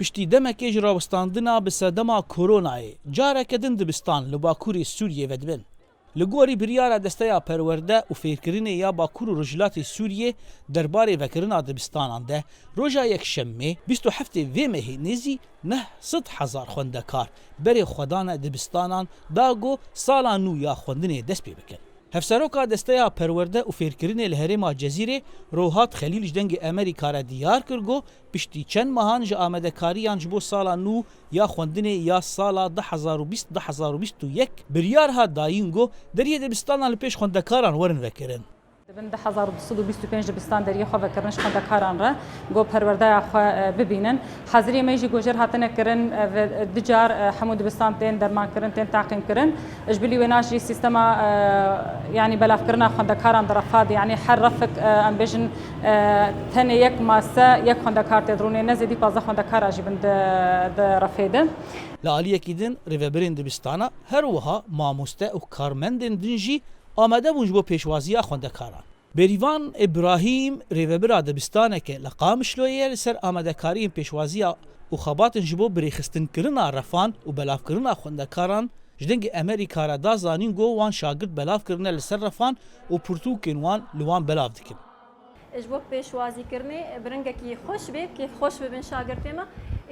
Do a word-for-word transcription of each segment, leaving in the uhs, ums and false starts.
Piştî demekê ji rawestandina bi sedema koronayê, careke din dibistan li Bakurê Sûriyê vedibin. Li gorî biryara Desteya Perwerde û Fêrkirinê ya Bakur û Rojhilatê Sûriyê derbarê vekirina dibistanan de, roja Yekşemê, bîst û heftê vê mehê, nêzî neh sed hezar xwendekar berê xwe dane dibistanan, da ku sala nû ya xwendinê dest pê bikin. Hevseroka Desteya Perwerde û Fêrkirinê li herêma Cezîrê, Rohat Xelîl, ji Dengê Emerîka re diyar kir ku piştî çend mehan ji amadekariyan ji bo sala nû ya xwendinê ya sala du hezar û bîst du hezar û bîst û yek biryar hat dayîn ku deriyê dibistanan li pêş xwendekaran werin vekirin. Di bin du hezar û du sed û bîst û pênc dibistan deriyê xwe vekirin ji xwendekaran re, ku perwerdeya xwe, e, bibînin. Haziriyê me jî ku jêr hatine kirin, e, ve, e, du car, e, hemû dibistan tên dermankirin, tên taqîmkirin. Ji bilî wêna jî sîstema, e, yanî belavkirina xwendekaran di refa de, yanî her refik, e, em bêjin, e, tenê yek mase, yek xwendekar tê dirûnê, ne zêdî pazdeh xwendekara jî bin di, di refê de. Li aliyekî din rêvebirên dibistana, her wiha mamoste û karmendên din jî amade bûn ji bo pêşwaziya xwendekaran. Bêrîvan Îbrahîm, rêvebira dibistaneke li Qamişloyê ye, li ser amadekariyên pêşwaziya û xebatên ji bo birêxistinkirina refan û belavkirina xwendekaran ji Dengê Emerîka re da zanîn ku wan şagirt belav kirine li ser refan û pirtûkên wan li wan belav dikin. Ji bo pêşwazîkirinê bi rengekî xweş bê, kêfxweş bibin şagirtê me.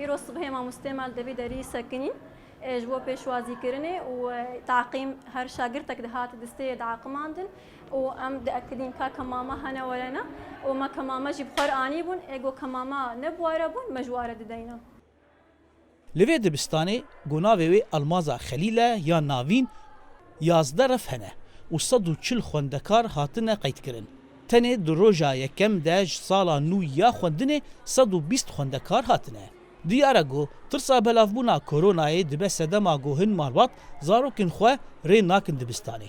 Îro sibhê mamostê me li devî derî sekinîn. E, ji bo pêşwazîkirinê û, e, taqîm her şagirtek dihat distê diaqimandin û em diekidîn ka kemama hene were ne û me kemama jî bi xwe re anîbûn, ê ku kemama ne bi were bûn, me ji were dideyne. Li vê dibistanê ku navê wê Elmaza Xelîl e ya navîn, yazdeh ref hene û sed û çil xwendekar hatine qeydkirin. Tenê di roja yekem de ji sala nû ya xwendinê sed û bîst xwendekar hatine. Diyar e ku tirsa belavbûna koronayê dibe sedema ku hin malbat zarokên xwe rê nakin dibistanê.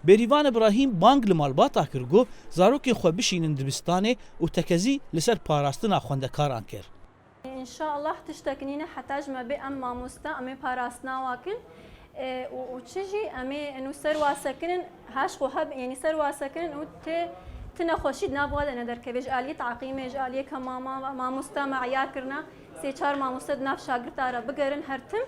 Bêrîvan Îbrahîm bang li malbata kir ku zarokên xwe bişînin dibistanê û tekezî li ser parastina xwendekaran kir. Înşallah tiştek nîne heta ji me bê em mamoste, em ê parastina wa kin. E, û, û çi jî em ê nû ser wa sekinin, haş xwe heb, yanî ser wa sekinin û tê ti nexweşî di nav wa de nederkeve. Ji aliyê taqîmê, ji aliyê kemama, mamoste me eyar kirine, sê çar mamoste di nav şagirta re bigerin her tim.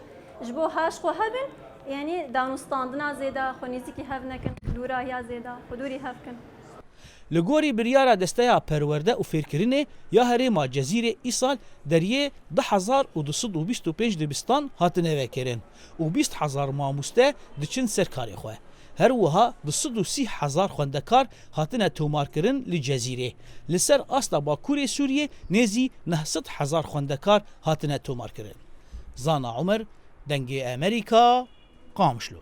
Ji bo haş xwe hebin, yanî danûstandina zêde, xwe nêzîkî hev nekin, dûrahiya zêde, xwe dûrî hev kin. Li gorî biryara Desteya Perwerde û Fêrkirinê ya Herêma Cezîrê, îsal deriyê du hezar û du sed û bîst û pênc dibistan hatine vekirin û bîst hezar mamoste diçin ser karê xwe. Her wiha du sed û sî hezar xwendekar hatine tomarkirin li Cezîrê. Li ser asta Bakurê Sûriyê nêzî neh sed hezar xwendekar hatine tomarkirin. Zana Omer, Dengê Emerîka, Qamişlo.